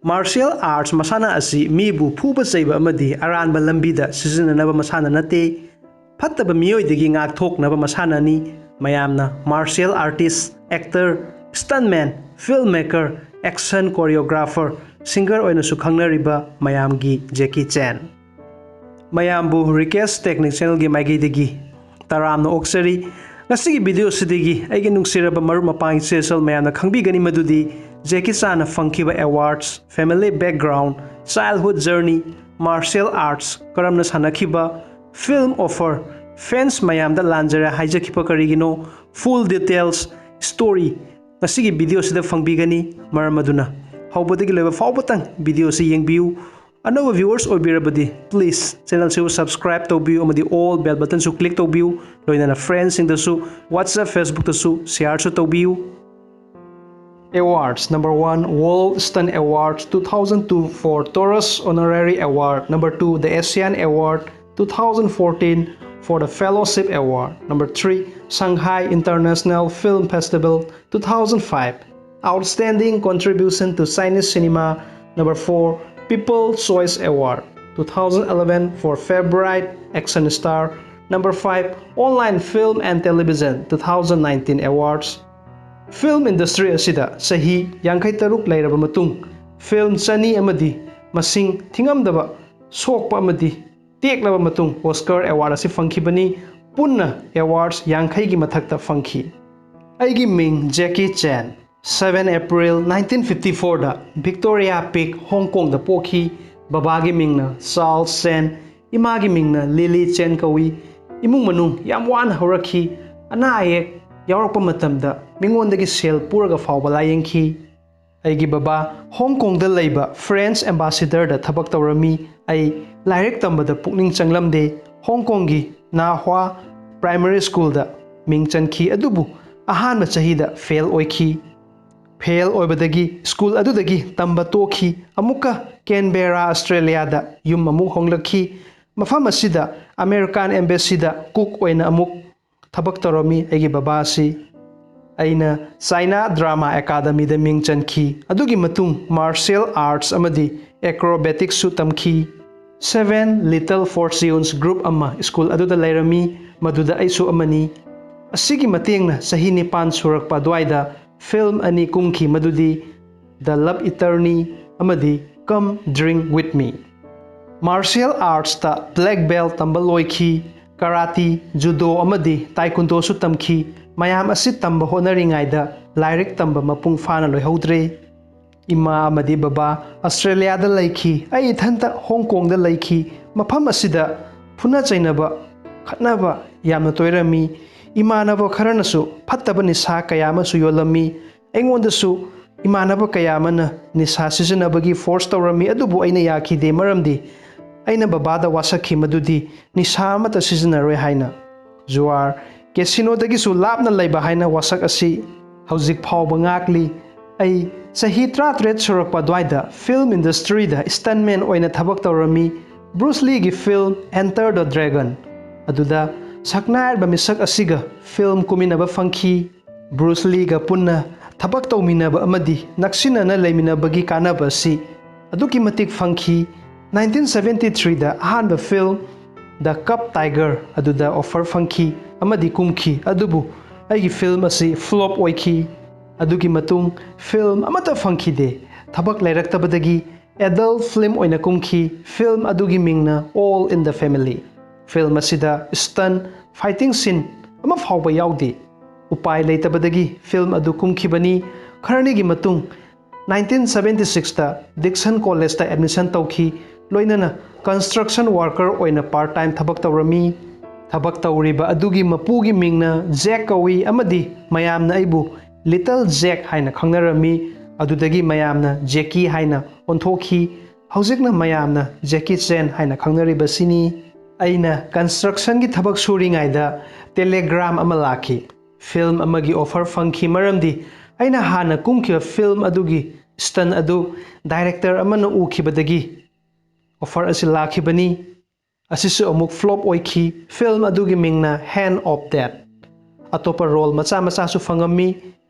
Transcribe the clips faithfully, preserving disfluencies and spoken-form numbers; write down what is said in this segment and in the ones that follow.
Martial arts ꯃꯁꯥꯟꯅ ꯑꯁꯤ ꯃꯤꯕꯨ ꯐꯨꯕ ꯆꯩꯕ ꯑꯃꯗꯤ ꯑꯔꯥꯟꯕ ꯂꯝꯕꯤꯗ ꯁꯤꯖꯤꯟꯅꯅꯕ ꯃꯁꯥꯟꯅ ꯅꯠꯇꯦ꯫ ꯐꯠꯇꯕ ꯃꯤꯑꯣꯏꯗꯒꯤ ꯉꯥꯛꯊꯣꯛꯅꯕ ꯃꯁꯥꯟꯅꯅꯤ꯫ ꯃꯌꯥꯝꯅ martial artist, actor, stuntman, filmmaker, action choreographer, singer ꯑꯣꯏꯅꯁꯨ ꯈꯪꯅꯔꯤꯕ ꯃꯌꯥꯝꯒꯤ Jackie Chan꯫ ꯃꯌꯥꯝꯕꯨ Rikesh Technique channelꯒꯤ ꯃꯥꯏꯀꯩꯗꯒꯤ ꯇꯔꯥꯝꯅ ꯑꯣꯛꯆꯔꯤ꯫ ꯉꯁꯤꯒꯤ video ꯑꯁꯤꯗꯒꯤ ꯑꯩꯒꯤ ꯅꯨꯡꯁꯤꯔꯕ ꯃꯔꯨꯞ ꯃꯄꯥꯡ ꯏꯆꯦ ꯏꯆꯜ ꯃꯌꯥꯝꯅ ꯈꯪꯕꯤꯒꯅꯤ ꯃꯗꯨꯗꯤ Jackie Chanꯅ ꯐꯪꯈꯤꯕ awards, family background, childhood journey, martial arts ꯀꯔꯝꯅ ꯁꯥꯟꯅꯈꯤꯕ, film offer, fans ꯃꯌꯥꯝꯗ ꯂꯥꯟꯖꯔꯦ ꯍꯥꯏꯖꯈꯤꯕ ꯀꯔꯤꯒꯤꯅꯣ, full details, story ꯉꯁꯤꯒꯤ video ꯑꯁꯤꯗ ꯐꯪꯕꯤꯒꯅꯤ꯫ ꯃꯔꯝ ꯑꯗꯨꯅ ꯍꯧꯕꯗꯒꯤ ꯂꯣꯏꯕ ꯐꯥꯎꯕꯇꯪ video ꯑꯁꯤ ꯌꯦꯡꯕꯤꯌꯨ꯫ ꯑꯅꯧꯕ viewers ꯑꯣꯏꯕꯤꯔꯕꯗꯤ please channelꯁꯤꯕꯨ subscribe ꯇꯧꯕꯤꯌꯨ ꯑꯃꯗꯤ all bell buttonꯁꯨ click ꯇꯧꯕꯤꯌꯨ꯫ ꯂꯣꯏꯅꯅ friendsꯁꯤꯡꯗꯁꯨ WhatsApp, Facebookꯇꯁꯨ shareꯁꯨ ꯇꯧꯕꯤꯌꯨ꯫ Awards: number one, World Stunt Awards two thousand two for Taurus Honorary Award. Number two, the ASEAN Award two thousand fourteen for the Fellowship Award. Number three, Shanghai International Film Festival two thousand five, Outstanding Contribution to Chinese Cinema. Number four, People's Choice Award two thousand eleven for Favorite Action Star. Number five, Online Film and Television two thousand nineteen Awards. Film industry ꯑꯁꯤꯗ ꯆꯍꯤ ꯌꯥꯡꯈꯩ ꯇꯔꯨꯛ ꯂꯩꯔꯕ ꯃꯇꯨꯡ, film ꯆꯅꯤ ꯑꯃꯗꯤ ꯃꯁꯤꯡ ꯊꯤꯉꯝꯗꯕ ꯁꯣꯛꯄ ꯑꯃꯗꯤ ꯇꯦꯛꯂꯕ ꯃꯇꯨꯡ Oscar Award ꯑꯁꯤ ꯐꯪꯈꯤꯕꯅꯤ꯫ ꯄꯨꯟꯅ awards ꯌꯥꯡꯈꯩꯒꯤ ꯃꯊꯛꯇ ꯐꯪꯈꯤ꯫ ꯑꯩꯒꯤ ꯃꯤꯡ Jackie Chan꯫ Seven April nineteen fifty fourꯗ Victoria Peak, Hong Kongꯗ ꯄꯣꯛꯈꯤ꯫ ꯕꯕꯥꯒꯤ ꯃꯤꯡꯅ Charles Chan, ꯏꯃꯥꯒꯤ ꯃꯤꯡꯅ Lily Chan ꯀꯧꯏ꯫ ꯏꯃꯨꯡ ꯃꯅꯨꯡ ꯌꯥꯝ ꯋꯥꯅ ꯍꯧꯔꯛꯈꯤ꯫ ꯑꯅꯥ ꯑꯌꯦꯛ ꯌꯥꯎꯔꯛꯄ ꯃꯇꯝꯗ ꯃꯤꯉꯣꯟꯗꯒꯤ ꯁꯦꯜ ꯄꯨꯔꯒ ꯐꯥꯎꯕ ꯂꯥꯌꯦꯡꯈꯤ꯫ ꯑꯩꯒꯤ ꯕꯕꯥ ꯍꯣꯡ ꯀꯣꯡꯗ ꯂꯩꯕ French ambassadorꯗ ꯊꯕꯛ ꯇꯧꯔꯝꯃꯤ꯫ ꯑꯩ ꯂꯥꯏꯔꯤꯛ ꯇꯝꯕꯗ ꯄꯨꯛꯅꯤꯡ ꯆꯪꯂꯝꯗꯦ꯫ ꯍꯣꯡ ꯀꯣꯡꯒꯤ ꯅꯥꯍ꯭ꯋꯥ Primary Schoolꯗ ꯃꯤꯡ ꯆꯟꯈꯤ, ꯑꯗꯨꯕꯨ ꯑꯍꯥꯟꯕ ꯆꯍꯤꯗ fail ꯑꯣꯏꯈꯤ꯫ Fail ꯑꯣꯏꯕꯗꯒꯤ school ꯑꯗꯨꯗꯒꯤ ꯇꯝꯕ ꯇꯣꯛꯈꯤ꯫ ꯑꯃꯨꯛꯀ Canberra, Australiaꯗ ꯌꯨꯝ ꯑꯃꯨꯛ ꯍꯣꯡꯂꯛꯈꯤ꯫ ꯃꯐꯝ ꯑꯁꯤꯗ American Embassyꯗ cook ꯑꯣꯏꯅ ꯑꯃꯨꯛ ꯊꯕꯛ ꯇꯧꯔꯝꯃꯤ꯫ ꯑꯩꯒꯤ ꯕꯕꯥ ꯑꯁꯤ ꯑꯩꯅ ꯆꯥꯏꯅꯥ ꯗ꯭ꯔꯃꯥ ꯑꯦꯀꯥꯗꯃꯤꯗ ꯃꯤꯡ ꯆꯟꯈꯤ꯫ ꯑꯗꯨꯒꯤ ꯃꯇꯨꯡ ꯃꯥꯔꯁꯤꯌꯦꯜ ꯑꯥꯔꯠꯁ ꯑꯃꯗꯤ ꯑꯦꯀ꯭ꯔꯣꯕꯦꯇꯤꯛꯁꯁꯨ ꯇꯝꯈꯤ꯫ Seven Little Fortunes group ꯑꯃ ꯁ꯭ꯀꯨꯜ ꯑꯗꯨꯗ ꯂꯩꯔꯝꯃꯤ, ꯃꯗꯨꯗ ꯑꯩꯁꯨ ꯑꯃꯅꯤ꯫ ꯑꯁꯤꯒꯤ ꯃꯇꯦꯡꯅ ꯆꯍꯤ ꯅꯤꯄꯥꯟ ꯁꯨꯔꯛꯄ ꯑꯗꯨꯋꯥꯏꯗ ꯐꯤꯜꯝ ꯑꯅꯤ ꯀꯨꯝꯈꯤ, ꯃꯗꯨꯗꯤ The Love Attorney ꯑꯃꯗꯤ Come Drink With Me꯫ Martial ꯑꯥꯔꯠꯁꯇ ꯕ꯭ꯂꯦꯛ ꯕꯦꯜ ꯇꯝꯕ ꯂꯣꯏꯈꯤ꯫ ꯀꯔꯥꯇꯤ, ꯖꯨꯗꯣ ꯑꯃꯗꯤ ꯇꯥꯏꯀꯨꯟꯗꯣꯁꯨ ꯇꯝꯈꯤ꯫ ꯃꯌꯥꯝ ꯑꯁꯤ ꯇꯝꯕ ꯍꯣꯠꯅꯔꯤꯉꯩꯗ ꯂꯥꯏꯔꯤꯛ ꯇꯝꯕ ꯃꯄꯨꯡ ꯐꯥꯅ ꯂꯣꯏꯍꯧꯗ꯭ꯔꯦ꯫ ꯏꯃꯥ ꯑꯃꯗꯤ ꯕꯕꯥ ꯑꯁꯇ꯭ꯔꯦꯂꯤꯌꯥꯗ ꯂꯩꯈꯤ꯫ ꯑꯩ ꯏꯊꯟꯇ ꯍꯣꯡ ꯀꯣꯡꯗ ꯂꯩꯈꯤ꯫ ꯃꯐꯝ ꯑꯁꯤꯗ ꯐꯨꯅ ꯆꯩꯅꯕ, ꯈꯠꯅꯕ ꯌꯥꯝꯅ ꯇꯣꯏꯔꯝꯃꯤ꯫ ꯏꯃꯥꯟꯅꯕ ꯈꯔꯅꯁꯨ ꯐꯠꯇꯕ ꯅꯤꯁꯥ ꯀꯌꯥ ꯑꯃꯁꯨ ꯌꯣꯜꯂꯝꯃꯤ꯫ ꯑꯩꯉꯣꯟꯗꯁꯨ ꯏꯃꯥꯟꯅꯕ ꯀꯌꯥ ꯑꯃꯅ ꯅꯤꯁꯥ ꯁꯤꯖꯤꯟꯅꯕꯒꯤ ꯐꯣꯔꯁ ꯇꯧꯔꯝꯃꯤ, ꯑꯗꯨꯕꯨ ꯑꯩꯅ ꯌꯥꯈꯤꯗꯦ, ꯃꯔꯝꯗꯤ ꯑꯩꯅ ꯕꯕꯥꯗ ꯋꯥꯁꯛꯈꯤ ꯃꯗꯨꯗꯤ ꯅꯤꯁꯥ ꯑꯃꯠꯇ ꯁꯤꯖꯤꯟꯅꯔꯣꯏ ꯍꯥꯏꯅ꯫ ꯖꯨꯋꯥꯔ, ꯀꯦꯁꯤꯅꯣꯗꯒꯤꯁꯨ ꯂꯥꯞꯅ ꯂꯩꯕ ꯍꯥꯏꯅ ꯋꯥꯁꯛ ꯑꯁꯤ ꯍꯧꯖꯤꯛ ꯐꯥꯎꯕ ꯉꯥꯛꯂꯤ꯫ ꯑꯩ ꯆꯍꯤ ꯇꯔꯥꯇꯔꯦꯠ ꯁꯨꯔꯛꯄ ꯑꯗꯨꯋꯥꯏꯗ ꯐꯤꯜꯝ ꯏꯟꯗꯁꯇ꯭ꯔꯤꯗ ꯁ꯭ꯇꯟꯃꯦꯟ ꯑꯣꯏꯅ ꯊꯕꯛ ꯇꯧꯔꯝꯃꯤ꯫ ꯕ꯭ꯔꯨꯁ ꯂꯤꯒꯤ ꯐꯤꯜꯝ Enter the Dragon ꯑꯗꯨꯗ ꯁꯛꯅꯥꯏꯔꯕ ꯃꯤꯁꯛ ꯑꯁꯤꯒ ꯐꯤꯜꯝ ꯀꯨꯝꯃꯤꯟꯅꯕ ꯐꯪꯈꯤ꯫ ꯕ꯭ꯔꯨꯁ ꯂꯤꯒ ꯄꯨꯟꯅ ꯊꯕꯛ ꯇꯧꯃꯤꯟꯅꯕ ꯑꯃꯗꯤ ꯅꯛꯁꯤꯟꯅꯅ ꯂꯩꯃꯤꯟꯅꯕꯒꯤ ꯀꯥꯟꯅꯕ ꯑꯁꯤ ꯑꯗꯨꯛꯀꯤ ꯃꯇꯤꯛ ꯐꯪꯈꯤ꯫ Nineteen seventy threeꯗ ꯑꯍꯥꯟꯕ ꯐꯤꯜꯝ The Cub Tiger ꯑꯗꯨꯗ ꯑꯣꯐꯔ ꯐꯪꯈꯤ ꯑꯃꯗꯤ ꯀꯨꯝꯈꯤ, ꯑꯗꯨꯕꯨ ꯑꯩꯒꯤ ꯐꯤꯜꯝ ꯑꯁꯤ ꯐ꯭ꯂꯣꯞ ꯑꯣꯏꯈꯤ꯫ ꯑꯗꯨꯒꯤ ꯃꯇꯨꯡ ꯐꯤꯜꯝ ꯑꯃꯠꯇ ꯐꯪꯈꯤꯗꯦ꯫ ꯊꯕꯛ ꯂꯩꯔꯛꯇꯕꯗꯒꯤ ꯑꯦꯗꯜ ꯐꯤꯜꯝ ꯑꯣꯏꯅ ꯀꯨꯝꯈꯤ꯫ ꯐꯤꯜꯝ ꯑꯗꯨꯒꯤ ꯃꯤꯡꯅ All in the Family꯫ Film ꯑꯁꯤꯗ ꯁ꯭ꯇꯟ, ꯐꯥꯏꯇꯤꯡ ꯁꯤꯟ ꯑꯃ ꯐꯥꯎꯕ ꯌꯥꯎꯗꯦ꯫ ꯎꯄꯥꯏ ꯂꯩꯇꯕꯗꯒꯤ ꯐꯤꯜꯝ ꯑꯗꯨ ꯀꯨꯝꯈꯤꯕꯅꯤ꯫ ꯈꯔꯅꯤꯒꯤ ꯃꯇꯨꯡ nineteen seventy sixꯇ ꯗꯤꯛꯁꯟ ꯀꯣꯂꯦꯖꯇ ꯑꯦꯗꯃꯤꯁꯟ ꯇꯧꯈꯤ, ꯂꯣꯏꯅꯅ ꯀꯟꯁꯇ꯭ꯔꯛꯁꯟ ꯋꯥꯔꯀꯔ ꯑꯣꯏꯅ ꯄꯥꯔꯠ ꯇꯥꯏꯝ ꯊꯕꯛ ꯇꯧꯔꯝꯃꯤ꯫ ꯊꯕꯛ ꯇꯧꯔꯤꯕ ꯑꯗꯨꯒꯤ ꯃꯄꯨꯒꯤ ꯃꯤꯡꯅ ꯖꯦꯛ ꯀꯧꯏ ꯑꯃꯗꯤ ꯃꯌꯥꯝꯅ ꯑꯩꯕꯨ ꯂꯤꯇꯜ ꯖꯦꯛ ꯍꯥꯏꯅ ꯈꯪꯅꯔꯝꯃꯤ꯫ ꯑꯗꯨꯗꯒꯤ ꯃꯌꯥꯝꯅ ꯖꯦꯀꯤ ꯍꯥꯏꯅ ꯑꯣꯟꯊꯣꯛꯈꯤ꯫ ꯍꯧꯖꯤꯛꯅ ꯃꯌꯥꯝꯅ ꯖꯦꯀꯤ ꯆꯦꯟ ꯍꯥꯏꯅ ꯈꯪꯅꯔꯤꯕꯁꯤꯅꯤ꯫ ꯑꯩꯅ ꯀꯟꯁꯇ꯭ꯔꯛꯁꯟꯒꯤ ꯊꯕꯛ ꯁꯨꯔꯤꯉꯩꯗ ꯇꯦꯂꯦꯒ꯭ꯔꯥꯝ ꯑꯃ ꯂꯥꯛꯈꯤ꯫ ꯐꯤꯜꯝ ꯑꯃꯒꯤ ꯑꯣꯐꯔ ꯐꯪꯈꯤ, ꯃꯔꯝꯗꯤ ꯑꯩꯅ ꯍꯥꯟꯅ ꯀꯨꯝꯈꯤꯕ ꯐꯤꯜꯝ ꯑꯗꯨꯒꯤ ꯁ꯭ꯇꯟ ꯑꯗꯨ ꯗꯥꯏꯔꯦꯛꯇꯔ ꯑꯃꯅ ꯎꯈꯤꯕꯗꯒꯤ ꯑꯣꯐꯔ ꯑꯁꯤ ꯂꯥꯛꯈꯤꯕꯅꯤ꯫ ꯑꯁꯤꯁꯨ ꯑꯃꯨꯛ ꯐ꯭ꯂꯣꯞ ꯑꯣꯏꯈꯤ꯫ ꯐꯤꯜꯝ ꯑꯗꯨꯒꯤ ꯃꯤꯡꯅ Hand of Death꯫ ꯑꯇꯣꯞꯄ ꯔꯣꯜ ꯃꯆꯥ ꯃꯆꯥꯁꯨ ꯐꯪꯉꯝꯃꯤ꯫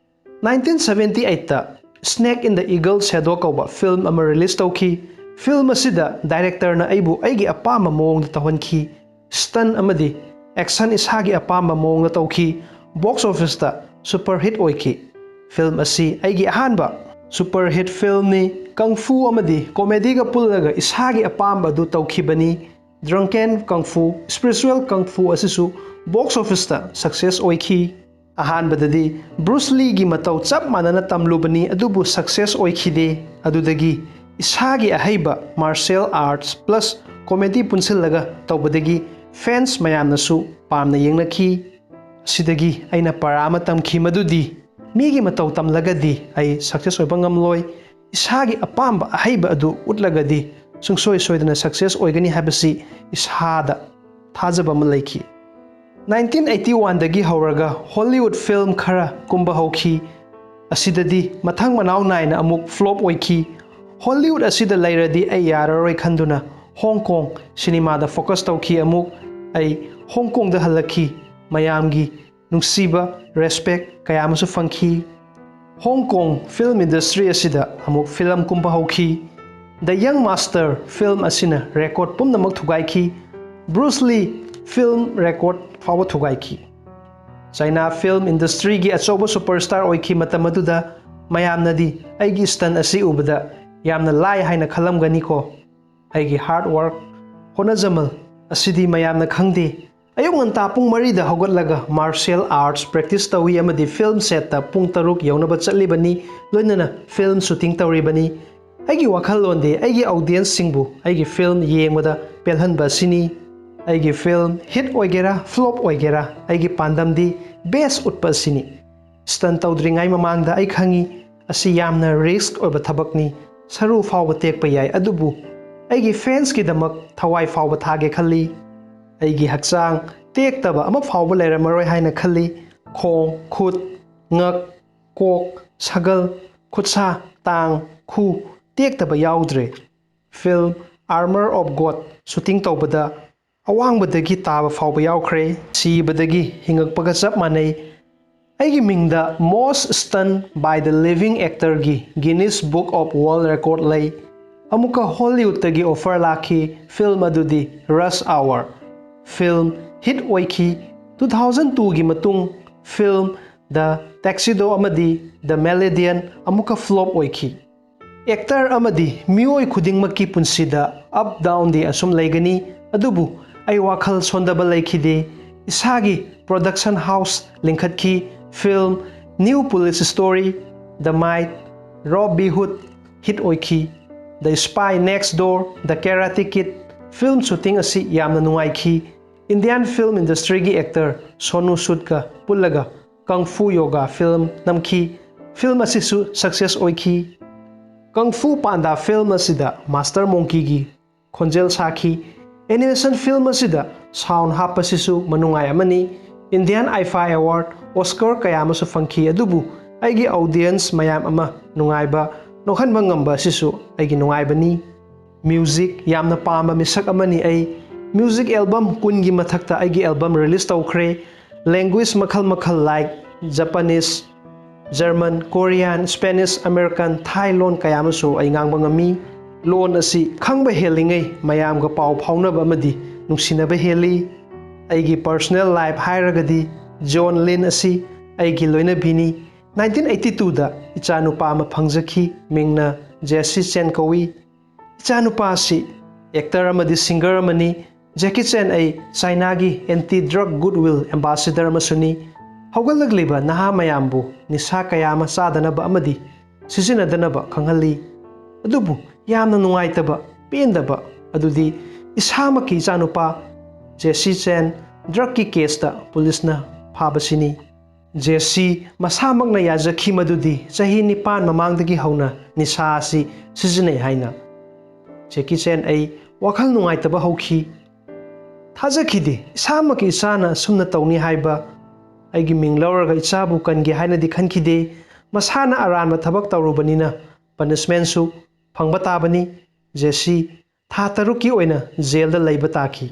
ꯅꯥꯏꯟꯇꯤꯟ ꯁꯕꯦꯟꯇꯤ ꯑꯩꯠꯇ Snake in the Eagle Shadow ꯀꯧꯕ ꯐꯤꯜꯝ ꯑꯃ ꯔꯤꯂꯤꯁ ꯇꯧꯈꯤ꯫ ꯐꯤꯜꯝ ꯑꯁꯤꯗ ꯗꯥꯏꯔꯦꯛꯇꯔꯅ ꯑꯩꯕꯨ ꯑꯩꯒꯤ ꯑꯄꯥꯝꯕ ꯃꯑꯣꯡꯗ ꯇꯧꯍꯟꯈꯤ꯫ ꯁ꯭ꯇꯟ ꯑꯃꯗꯤ ꯑꯦꯛꯁꯟ ꯏꯁꯥꯒꯤ ꯑꯄꯥꯝꯕ ꯃꯑꯣꯡꯗ ꯇꯧꯈꯤ꯫ ꯕꯣꯛꯁ ꯑꯣꯐꯤꯁꯇ ꯁꯨꯄꯔ ꯍꯤꯠ ꯑꯣꯏꯈꯤ꯫ ꯐꯤꯜꯝ ꯑꯁꯤ ꯑꯩꯒꯤ ꯑꯍꯥꯟꯕ ꯁꯨꯄꯔ ꯍꯤꯠ ꯐꯤꯜꯝꯅꯤ꯫ ꯀꯪꯐꯨ ꯑꯃꯗꯤ ꯀꯣꯃꯦꯗꯤꯒ ꯄꯨꯜꯂꯒ ꯏꯁꯥꯒꯤ ꯑꯄꯥꯝꯕ ꯑꯗꯨ ꯇꯧꯈꯤꯕꯅꯤ꯫ ꯗ꯭ꯔꯪꯀꯦꯟ ꯀꯪꯐꯨ, ꯁ꯭ꯄꯤꯔꯤꯆꯨꯋꯦꯜ ꯀꯪꯐꯨ ꯑꯁꯤꯁꯨ ꯕꯣꯛꯁ ꯑꯣꯐꯤꯁꯇ ꯁꯛꯁꯦꯁ ꯑꯣꯏꯈꯤ꯫ ꯑꯍꯥꯟꯕꯗꯗꯤ ꯕ꯭ꯔꯨꯁ ꯂꯤꯒꯤ ꯃꯇꯧ ꯆꯞ ꯃꯥꯟꯅꯅ ꯇꯝꯂꯨꯕꯅꯤ, ꯑꯗꯨꯕꯨ ꯁꯛꯁꯦꯁ ꯑꯣꯏꯈꯤꯗꯦ꯫ ꯑꯗꯨꯗꯒꯤ ꯏꯁꯥꯒꯤ ꯑꯍꯩꯕ ꯃꯥꯔꯁꯤꯌꯦꯜ ꯑꯥꯔꯠꯁ ꯄ꯭ꯂꯁ ꯀꯣꯃꯦꯗꯤ ꯄꯨꯟꯁꯤꯜꯂꯒ ꯇꯧꯕꯗꯒꯤ ꯐꯦꯟꯁ ꯃꯌꯥꯝꯅꯁꯨ ꯄꯥꯝꯅ ꯌꯦꯡꯅꯈꯤ꯫ ꯑꯁꯤꯗꯒꯤ ꯑꯩꯅ ꯄꯔꯥ ꯑꯃ ꯇꯝꯈꯤ, ꯃꯗꯨꯗꯤ ꯃꯤꯒꯤ ꯃꯇꯧ ꯇꯝꯂꯒꯗꯤ ꯑꯩ ꯁꯛꯁꯦꯁ ꯑꯣꯏꯕ ꯉꯝꯂꯣꯏ꯫ ꯏꯁꯥꯒꯤ ꯑꯄꯥꯝꯕ ꯑꯍꯩꯕ ꯑꯗꯨ ꯎꯠꯂꯒꯗꯤ ꯁꯨꯡꯁꯣꯏ ꯁꯣꯏꯗꯅ ꯁꯛꯁꯦꯁ ꯑꯣꯏꯒꯅꯤ ꯍꯥꯏꯕꯁꯤ ꯏꯁꯥꯗ ꯊꯥꯖꯕ ꯑꯃ ꯂꯩꯈꯤ꯫ ꯅꯥꯏꯟꯇꯤꯟ ꯑꯩꯠꯇꯤ ꯋꯥꯟꯗꯒꯤ ꯍꯧꯔꯒ ꯍꯣꯂꯤꯋꯨꯗ ꯐꯤꯜꯝ ꯈꯔ ꯀꯨꯝꯕ ꯍꯧꯈꯤ꯫ ꯑꯁꯤꯗꯗꯤ ꯃꯊꯪ ꯃꯅꯥꯎ ꯅꯥꯏꯅ ꯑꯃꯨꯛ ꯐ꯭ꯂꯣꯞ ꯑꯣꯏꯈꯤ꯫ ꯍꯣꯂꯤꯋꯨꯗ ꯑꯁꯤꯗ ꯂꯩꯔꯗꯤ ꯑꯩ ꯌꯥꯔꯔꯣꯏ ꯈꯟꯗꯨꯅ ꯍꯣꯡ ꯀꯣꯡ ꯁꯤꯅꯦꯃꯥꯗ ꯐꯣꯀꯁ ꯇꯧꯈꯤ꯫ ꯑꯃꯨꯛ ꯑꯩ ꯍꯣꯡ ꯀꯣꯡꯗ ꯍꯜꯂꯛꯈꯤ꯫ ꯃꯌꯥꯝꯒꯤ ꯅꯨꯡꯁꯤꯕ, ꯔꯦꯁꯄꯦꯛ ꯀꯌꯥ ꯑꯃꯁꯨ ꯐꯪꯈꯤ꯫ ꯍꯣꯡ ꯀꯣꯡ ꯐꯤꯜꯝ ꯏꯟꯗꯁꯇ꯭ꯔꯤ ꯑꯁꯤꯗ ꯑꯃꯨꯛ ꯐꯤꯂꯝ ꯀꯨꯝꯕ ꯍꯧꯈꯤ꯫ ꯗ ꯌꯪ ꯃꯥꯁꯇꯔ ꯐꯤꯜꯝ ꯑꯁꯤꯅ ꯔꯦꯀꯣꯔꯗ ꯄꯨꯝꯅꯃꯛ ꯊꯨꯒꯥꯏꯈꯤ꯫ ꯕ꯭ꯔꯨꯁ ꯂꯤ ꯐꯤꯜꯝ ꯔꯦꯀꯣꯔꯗ ꯐꯥꯎꯕ ꯊꯨꯒꯥꯏꯈꯤ꯫ ꯆꯥꯏꯅꯥ ꯐꯤꯜꯝ ꯏꯟꯗꯁꯇ꯭ꯔꯤꯒꯤ ꯑꯆꯧꯕ ꯁꯨꯄꯔꯁ꯭ꯇꯥꯔ ꯑꯣꯏꯈꯤ꯫ ꯃꯇꯝ ꯑꯗꯨꯗ ꯃꯌꯥꯝꯅꯗꯤ ꯑꯩꯒꯤ ꯁ꯭ꯇꯟ ꯑꯁꯤ ꯎꯕꯗ ꯌꯥꯝꯅ ꯂꯥꯏ ꯍꯥꯏꯅ ꯈꯜꯂꯝꯒꯅꯤꯀꯣ꯫ ꯑꯩꯒꯤ ꯍꯥꯔꯗ ꯋꯥꯔꯛ, ꯍꯣꯠꯅꯖꯃꯜ ꯑꯁꯤꯗꯤ ꯃꯌꯥꯝꯅ ꯈꯪꯗꯦ꯫ ꯑꯌꯨꯛ ꯉꯟꯇꯥ ꯄꯨꯡ ꯃꯔꯤꯗ ꯍꯧꯒꯠꯂꯒ ꯃꯥꯔꯁꯤꯌꯦꯜ ꯑꯥꯔꯠꯁ ꯄ꯭ꯔꯦꯛꯇꯤꯁ ꯇꯧꯏ ꯑꯃꯗꯤ ꯐꯤꯜꯝ ꯁꯦꯠꯇ ꯄꯨꯡ ꯇꯔꯨꯛ ꯌꯧꯅꯕ ꯆꯠꯂꯤꯕꯅꯤ, ꯂꯣꯏꯅꯅ ꯐꯤꯜꯝ ꯁꯨꯇꯤꯡ ꯇꯧꯔꯤꯕꯅꯤ꯫ ꯑꯩꯒꯤ ꯋꯥꯈꯜꯂꯣꯟꯗꯤ ꯑꯩꯒꯤ ꯑꯣꯗꯤꯌꯟꯁꯁꯤꯡꯕꯨ ꯑꯩꯒꯤ ꯐꯤꯜꯝ ꯌꯦꯡꯕꯗ ꯄꯦꯜꯍꯟꯕ ꯑꯁꯤꯅꯤ꯫ ꯑꯩꯒꯤ ꯐꯤꯜꯝ ꯍꯤꯠ ꯑꯣꯏꯒꯦꯔꯥ ꯐ꯭ꯂꯣꯞ ꯑꯣꯏꯒꯦꯔꯥ, ꯑꯩꯒꯤ ꯄꯥꯟꯗꯝꯗꯤ ꯕꯦꯁ ꯎꯠꯄ ꯑꯁꯤꯅꯤ꯫ ꯁ꯭ꯇꯟ ꯇꯧꯗ꯭ꯔꯤꯉꯩ ꯃꯃꯥꯡꯗ ꯑꯩ ꯈꯪꯏ, ꯑꯁꯤ ꯌꯥꯝꯅ ꯔꯤꯁ꯭ꯛ ꯑꯣꯏꯕ ꯊꯕꯛꯅꯤ꯫ ꯁꯔꯨ ꯐꯥꯎꯕ ꯇꯦꯛꯄ ꯌꯥꯏ, ꯑꯗꯨꯕꯨ ꯑꯩꯒꯤ ꯐꯦꯟꯁꯀꯤꯗꯃꯛ ꯊꯋꯥꯏ ꯐꯥꯎꯕ ꯊꯥꯒꯦ ꯈꯜꯂꯤ꯫ ꯑꯩꯒꯤ ꯍꯛꯆꯥꯡ ꯇꯦꯛꯇꯕ ꯑꯃ ꯐꯥꯎꯕ ꯂꯩꯔꯝꯃꯔꯣꯏ ꯍꯥꯏꯅ ꯈꯜꯂꯤ꯫ ꯈꯣꯡ, ꯈꯨꯠ, ꯉꯛ, ꯀꯣꯛ, ꯁꯒꯜ, ꯈꯨꯠꯁꯥ, ꯇꯥꯡ, ꯈꯨ ꯇꯦꯛꯇꯕ ꯌꯥꯎꯗ꯭ꯔꯦ꯫ Film Armour of God shooting ꯇꯧꯕꯗ ꯑꯋꯥꯡꯕꯗꯒꯤ ꯇꯥꯕ ꯐꯥꯎꯕ ꯌꯥꯎꯈ꯭ꯔꯦ꯫ ꯁꯤꯕꯗꯒꯤ ꯍꯤꯡꯉꯛꯄꯒ ꯆꯞ ꯃꯥꯟꯅꯩ꯫ ꯑꯩꯒꯤ ꯃꯤꯡꯗ Most Stunned by the Living Actorꯒꯤ Guinness Book of World Record ꯂꯩ꯫ ꯑꯃꯨꯛꯀ ꯍꯣꯂꯤꯋꯨꯗꯇꯒꯤ offer ꯂꯥꯛꯈꯤ꯫ ꯐꯤꯜꯝ ꯑꯗꯨꯗꯤ Rush Hour꯫ ꯐꯤꯜꯝ hit ꯑꯣꯏꯈꯤ꯫ Two thousand twoꯒꯤ ꯃꯇꯨꯡ ꯐꯤꯜꯝ The Tuxedo ꯑꯃꯗꯤ The Malidian ꯑꯃꯨꯛꯀ flop ꯑꯣꯏꯈꯤ꯫ Actor ꯑꯃꯗꯤ ꯃꯤꯑꯣꯏ ꯈꯨꯗꯤꯡꯃꯛꯀꯤ ꯄꯨꯟꯁꯤꯗ up downꯗꯤ ꯑꯁꯨꯝ ꯂꯩꯒꯅꯤ, ꯑꯗꯨꯕꯨ ꯑꯩ ꯋꯥꯈꯜ ꯁꯣꯟꯊꯕ ꯂꯩꯈꯤꯗꯦ꯫ ꯏꯁꯥꯒꯤ production house ꯂꯤꯡꯈꯠꯈꯤ꯫ Film New Police Story, The Might, Robin Hood hit ꯑꯣꯏꯈꯤ꯫ The Spy Next Door, The Karate Kid film shooting ꯑꯁꯤ ꯌꯥꯝꯅ ꯅꯨꯡꯉꯥꯏꯈꯤ꯫ Indian film industryꯒꯤ actor ꯁꯣꯅꯨ ꯁꯨꯗꯀ ꯄꯨꯜꯂꯒ Kung Fu Yoga ꯐꯤꯜꯝ ꯅꯝꯈꯤ꯫ ꯐꯤꯜꯝ ꯑꯁꯤꯁꯨ success ꯑꯣꯏꯈꯤ꯫ Kung Fu Panda ꯐꯤꯜꯝ ꯑꯁꯤꯗ Master Monkeyꯒꯤ ꯈꯣꯟꯖꯦꯜ ꯁꯥꯈꯤ꯫ Animation ꯐꯤꯜꯝ ꯑꯁꯤꯗ sound ꯍꯥꯞꯄꯁꯤꯁꯨ ꯃꯅꯨꯡꯉꯥꯏ ꯑꯃꯅꯤ꯫ Indian IFFI Award, Oscar ꯀꯌꯥ ꯑꯃꯁꯨ ꯐꯪꯈꯤ, ꯑꯗꯨꯕꯨ ꯑꯩꯒꯤ audience ꯃꯌꯥꯝ ꯑꯃ ꯅꯨꯡꯉꯥꯏꯕ, ꯅꯣꯛꯍꯟꯕ ꯉꯝꯕ ꯑꯁꯤꯁꯨ ꯑꯩꯒꯤ ꯅꯨꯡꯉꯥꯏꯕꯅꯤ꯫ Music ꯌꯥꯝꯅ ꯄꯥꯝꯕ ꯃꯤꯁꯛ ꯑꯃꯅꯤ ꯑꯩ꯫ Music album ꯀꯨꯟꯒꯤ ꯃꯊꯛꯇ ꯑꯩꯒꯤ album release ꯇꯧꯈ꯭ꯔꯦ꯫ Language ꯃꯈꯜ ꯃꯈꯜ like Japanese, German, Korean, Spanish, American, Thai ꯂꯣꯟ ꯀꯌꯥ ꯑꯃꯁꯨ ꯑꯩ ꯉꯥꯡꯕ ꯉꯝꯃꯤ꯫ ꯂꯣꯟ ꯑꯁꯤ ꯈꯪꯕ ꯍꯦꯜꯂꯤꯉꯩ ꯃꯌꯥꯝꯒ ꯄꯥꯎ ꯐꯥꯎꯅꯕ ꯑꯃꯗꯤ ꯅꯨꯡꯁꯤꯅꯕ ꯍꯦꯜꯂꯤ꯫ ꯑꯩꯒꯤ personal life ꯍꯥꯏꯔꯒꯗꯤ John Lynn ꯑꯁꯤ ꯑꯩꯒꯤ ꯂꯣꯏꯅꯕꯤꯅꯤ꯫ Nineteen eighty twoꯗ ꯏꯆꯥꯅꯨꯄꯥ ꯑꯃ ꯐꯪꯖꯈꯤ, ꯃꯤꯡꯅ Jackie Chan ꯀꯧꯏ꯫ ꯏꯆꯥꯅꯨꯄꯥ ꯑꯁꯤ actor ꯑꯃꯗꯤ singer ꯑꯃꯅꯤ꯫ Jackie Chan ꯑꯩ ꯆꯥꯏꯅꯥꯒꯤ anti drug goodwill ambassador ꯑꯃꯁꯨꯅꯤ꯫ ꯍꯧꯒꯠꯂꯛꯂꯤꯕ ꯅꯍꯥ ꯃꯌꯥꯝꯕꯨ ꯅꯤꯁꯥ ꯀꯌꯥ ꯑꯃ ꯆꯥꯗꯅꯕ ꯑꯃꯗꯤ ꯁꯤꯖꯤꯟꯅꯗꯅꯕ ꯈꯪꯍꯜꯂꯤ꯫ ꯑꯗꯨꯕꯨ ꯌꯥꯝꯅ ꯅꯨꯡꯉꯥꯏꯇꯕ, ꯄꯦꯟꯗꯕ ꯑꯗꯨꯗꯤ ꯏꯁꯥꯃꯛꯀꯤ ꯏꯆꯥꯅꯨꯄꯥ Jackie Chan drugꯀꯤ caseꯇ ꯄꯨꯂꯤꯁꯅ ꯐꯥꯕꯁꯤꯅꯤ꯫ Jackie ꯃꯁꯥꯃꯛꯅ ꯌꯥꯖꯈꯤ ꯃꯗꯨꯗꯤ ꯆꯍꯤ ꯅꯤꯄꯥꯟ ꯃꯃꯥꯡꯗꯒꯤ ꯍꯧꯅ ꯅꯤꯁꯥ ꯑꯁꯤ ꯁꯤꯖꯤꯟꯅꯩ ꯍꯥꯏꯅ꯫ Jackie Chan ꯑꯩ ꯋꯥꯈꯜ ꯅꯨꯡꯉꯥꯏꯇꯕ ꯍꯧꯈꯤ꯫ ꯊꯥꯖꯈꯤꯗꯦ ꯏꯁꯥꯃꯛꯀꯤ ꯏꯆꯥꯅ ꯑꯁꯨꯝꯅ ꯇꯧꯅꯤ ꯍꯥꯏꯕ꯫ ꯑꯩꯒꯤ ꯃꯤꯡ ꯂꯧꯔꯒ ꯏꯆꯥꯕꯨ ꯀꯟꯒꯦ ꯍꯥꯏꯅꯗꯤ ꯈꯟꯈꯤꯗꯦ꯫ ꯃꯁꯥꯅ ꯑꯔꯥꯟꯕ ꯊꯕꯛ ꯇꯧꯔꯨꯕꯅꯤꯅ punishmentꯁꯨ ꯐꯪꯕ ꯇꯥꯕꯅꯤ꯫ Jackie ꯊꯥ ꯇꯔꯨꯛꯀꯤ ꯑꯣꯏꯅ jailꯗ ꯂꯩꯕ ꯇꯥꯈꯤ꯫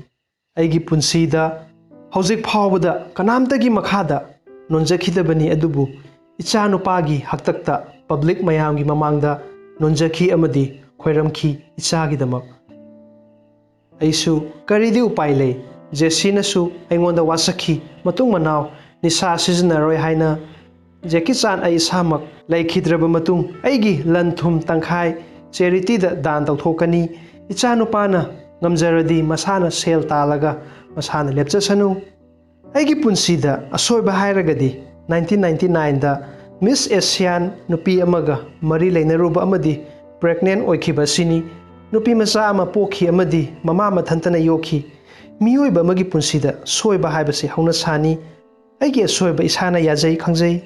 ꯑꯩꯒꯤ ꯄꯨꯟꯁꯤꯗ ꯍꯧꯖꯤꯛ ꯐꯥꯎꯕꯗ ꯀꯅꯥꯝꯇꯒꯤ ꯃꯈꯥꯗ ꯅꯣꯟꯖꯈꯤꯗꯕꯅꯤ, ꯑꯗꯨꯕꯨ ꯏꯆꯥꯅꯨꯄꯥꯒꯤ ꯍꯥꯛꯇꯛꯇ ꯄꯕ꯭ꯂꯤꯛ ꯃꯌꯥꯝꯒꯤ ꯃꯃꯥꯡꯗ ꯅꯣꯟꯖꯈꯤ ꯑꯃꯗꯤ ꯈꯣꯏꯔꯝꯈꯤ ꯏꯆꯥꯒꯤꯗꯃꯛ꯫ ꯑꯩꯁꯨ ꯀꯔꯤꯗꯤ ꯎꯄꯥꯏ ꯂꯩ? ꯖꯦꯁꯤꯅꯁꯨ ꯑꯩꯉꯣꯟꯗ ꯋꯥꯁꯛꯈꯤ, ꯃꯇꯨꯡ ꯃꯅꯥꯎ ꯅꯤꯁꯥ ꯁꯤꯖꯤꯟꯅꯔꯣꯏ ꯍꯥꯏꯅ꯫ ꯖꯦꯀꯤ ꯆꯥꯟ, ꯑꯩ ꯏꯁꯥꯃꯛ ꯂꯩꯈꯤꯗ꯭ꯔꯕ ꯃꯇꯨꯡ ꯑꯩꯒꯤ ꯂꯟ ꯊꯨꯝ ꯇꯪꯈꯥꯏ ꯆꯦꯔꯤꯇꯤꯗ ꯗꯥꯟ ꯇꯧꯊꯣꯛꯀꯅꯤ꯫ ꯏꯆꯥꯅꯨꯄꯥꯅ ꯉꯝꯖꯔꯗꯤ ꯃꯁꯥꯅ ꯁꯦꯜ ꯇꯥꯜꯂꯒ ꯃꯁꯥꯅ ꯂꯦꯞꯆꯁꯅꯨ꯫ ꯑꯩꯒꯤ ꯄꯨꯟꯁꯤꯗ ꯑꯁꯣꯏꯕ ꯍꯥꯏꯔꯒꯗꯤ nineteen ninety nineꯗ Miss Asian ꯅꯨꯄꯤ ꯑꯃꯒ ꯃꯔꯤ ꯂꯩꯅꯔꯨꯕ ꯑꯃꯗꯤ pregnant ꯑꯣꯏꯈꯤꯕ ꯑꯁꯤꯅꯤ꯫ ꯅꯨꯄꯤ ꯃꯆꯥ ꯑꯃ ꯄꯣꯛꯈꯤ ꯑꯃꯗꯤ ꯃꯃꯥ ꯃꯊꯟꯇꯅ ꯌꯣꯛꯈꯤ꯫ ꯃꯤꯑꯣꯏꯕ ꯑꯃꯒꯤ ꯄꯨꯟꯁꯤꯗ ꯁꯣꯏꯕ ꯍꯥꯏꯕꯁꯤ ꯍꯧꯅꯁꯥꯅꯤ꯫ ꯑꯩꯒꯤ ꯑꯁꯣꯏꯕ ꯏꯁꯥꯅ ꯌꯥꯖꯩ ꯈꯪꯖꯩ꯫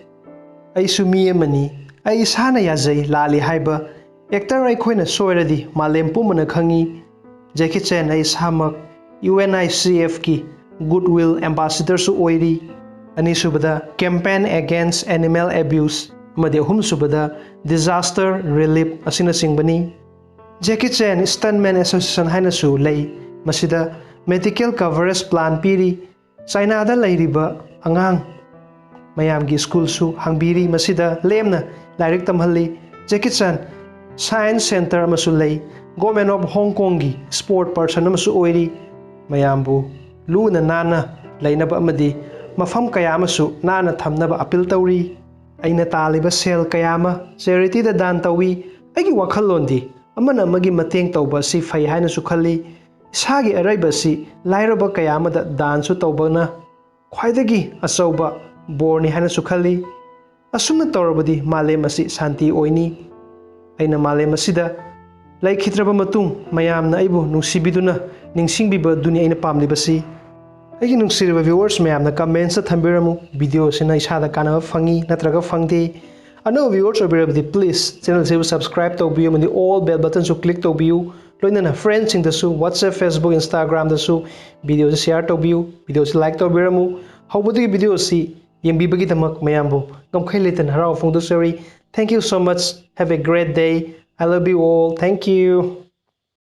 ꯑꯩꯁꯨ ꯃꯤ ꯑꯃꯅꯤ꯫ ꯑꯩ ꯏꯁꯥꯅ ꯌꯥꯖꯩ, ꯂꯥꯜꯂꯤ ꯍꯥꯏꯕ꯫ Actor ꯑꯩꯈꯣꯏꯅ ꯁꯣꯏꯔꯗꯤ ꯃꯥꯂꯦꯝ ꯄꯨꯝꯕꯅ ꯈꯪꯉꯤ꯫ ꯖꯦꯀꯤ ꯆꯦꯟ, ꯑꯩ ꯏꯁꯥꯃꯛ UNICEFꯀꯤ Goodwill Ambassadorꯁꯨ ꯑꯣꯏꯔꯤ꯫ ꯑꯅꯤꯁꯨꯕꯗ Campaign Against Animal Abuse ꯑꯃꯗꯤ ꯑꯍꯨꯝꯁꯨꯕꯗ Disaster Relief ꯑꯁꯤꯅꯆꯤꯡꯕꯅꯤ꯫ ꯖꯦꯀꯤ ꯆꯦꯟ Stuntman Association ꯍꯥꯏꯅꯁꯨ ꯂꯩ꯫ ꯃꯁꯤꯗ medical coverage plan ꯄꯤꯔꯤ꯫ ꯆꯥꯏꯅꯥꯗ ꯂꯩꯔꯤꯕ ꯑꯉꯥꯡ ꯃꯌꯥꯝꯒꯤ ꯁ꯭ꯀꯨꯜꯁꯨ ꯍꯥꯡꯕꯤꯔꯤ꯫ ꯃꯁꯤꯗ ꯂꯦꯝꯅ ꯂꯥꯏꯔꯤꯛ ꯇꯝꯍꯜꯂꯤ꯫ ꯖꯦꯀꯤ ꯆꯥꯟ Science Center ꯑꯃꯁꯨ ꯂꯩ꯫ Government of Hong Kongꯒꯤ sport person ꯑꯃꯁꯨ ꯑꯣꯏꯔꯤ꯫ ꯃꯌꯥꯝꯕꯨ ꯂꯨꯅ ꯅꯥꯟꯅ ꯂꯩꯅꯕ ꯑꯃꯗꯤ ꯃꯐꯝ ꯀꯌꯥ ꯑꯃꯁꯨ ꯅꯥꯟꯅ ꯊꯝꯅꯕ appeal ꯇꯧꯔꯤ꯫ ꯑꯩꯅ ꯇꯥꯜꯂꯤꯕ ꯁꯦꯜ ꯀꯌꯥ ꯑꯃ charityꯗ ꯗꯥꯟ ꯇꯧꯏ꯫ ꯑꯩꯒꯤ ꯋꯥꯈꯜꯂꯣꯟꯗꯤ ꯑꯃꯅ ꯑꯃꯒꯤ ꯃꯇꯦꯡ ꯇꯧꯕ ꯑꯁꯤ ꯐꯩ ꯍꯥꯏꯅꯁꯨ ꯈꯜꯂꯤ꯫ ꯏꯁꯥꯒꯤ ꯑꯔꯩꯕ ꯑꯁꯤ ꯂꯥꯏꯔꯕ ꯀꯌꯥ ꯑꯃꯗ ꯗꯥꯟꯁꯨ ꯇꯧꯕꯅ ꯈ꯭ꯋꯥꯏꯗꯒꯤ ꯑꯆꯧꯕ ꯕꯣꯔꯅꯤ ꯍꯥꯏꯅꯁꯨ ꯈꯜꯂꯤ꯫ ꯑꯁꯨꯝꯅ ꯇꯧꯔꯕꯗꯤ ꯃꯥꯂꯦꯝ ꯑꯁꯤ ꯁꯥꯟꯇꯤ ꯑꯣꯏꯅꯤ꯫ ꯑꯩꯅ ꯃꯥꯂꯦꯝ ꯑꯁꯤꯗ ꯂꯩꯈꯤꯗ꯭ꯔꯕ ꯃꯇꯨꯡ ꯃꯌꯥꯝꯅ ꯑꯩꯕꯨ ꯅꯨꯡꯁꯤꯕꯤꯗꯨꯅ ꯅꯤꯡꯁꯤꯡꯕꯤꯕꯗꯨꯅꯤ ꯑꯩꯅ ꯄꯥꯝꯂꯤꯕꯁꯤ꯫ ꯑꯩꯒꯤ ꯅꯨꯡꯁꯤꯔꯕ viewers ꯃꯌꯥꯝꯅ commentsꯇ ꯊꯝꯕꯤꯔꯝꯃꯨ, video ꯑꯁꯤꯅ ꯏꯁꯥꯗ ꯀꯥꯟꯅꯕ ꯐꯪꯉꯤ ꯅꯠꯇ꯭ꯔꯒ ꯐꯪꯗꯦ꯫ ꯑꯅꯧꯕ viewers ꯑꯣꯏꯕꯤꯔꯕꯗꯤ please channel ꯑꯁꯤꯕꯨ subscribe ꯇꯧꯕꯤꯌꯨ ꯑꯃꯗꯤ all bell buttonꯁꯨ click ꯇꯧꯕꯤꯌꯨ꯫ ꯂꯣꯏꯅꯅ friendsꯁꯤꯡꯗꯁꯨ WhatsApp, Facebook, Instagramꯗꯁꯨ video ꯑꯁꯤ share ꯇꯧꯕꯤꯌꯨ, video ꯑꯁꯤ like ꯇꯧꯕꯤꯔꯝꯃꯨ꯫ ꯍꯧꯕꯗꯒꯤ video ꯑꯁꯤ ꯌꯦꯡꯕꯤꯕꯒꯤꯗꯃꯛ ꯃꯌꯥꯝꯕꯨ ꯉꯝꯈꯩ ꯂꯩꯇꯅ ꯍꯔꯥꯎꯕ ꯐꯣꯡꯗꯣꯛꯆꯔꯤ꯫ Thank you so much. Have a great day. I love you all. Thank you.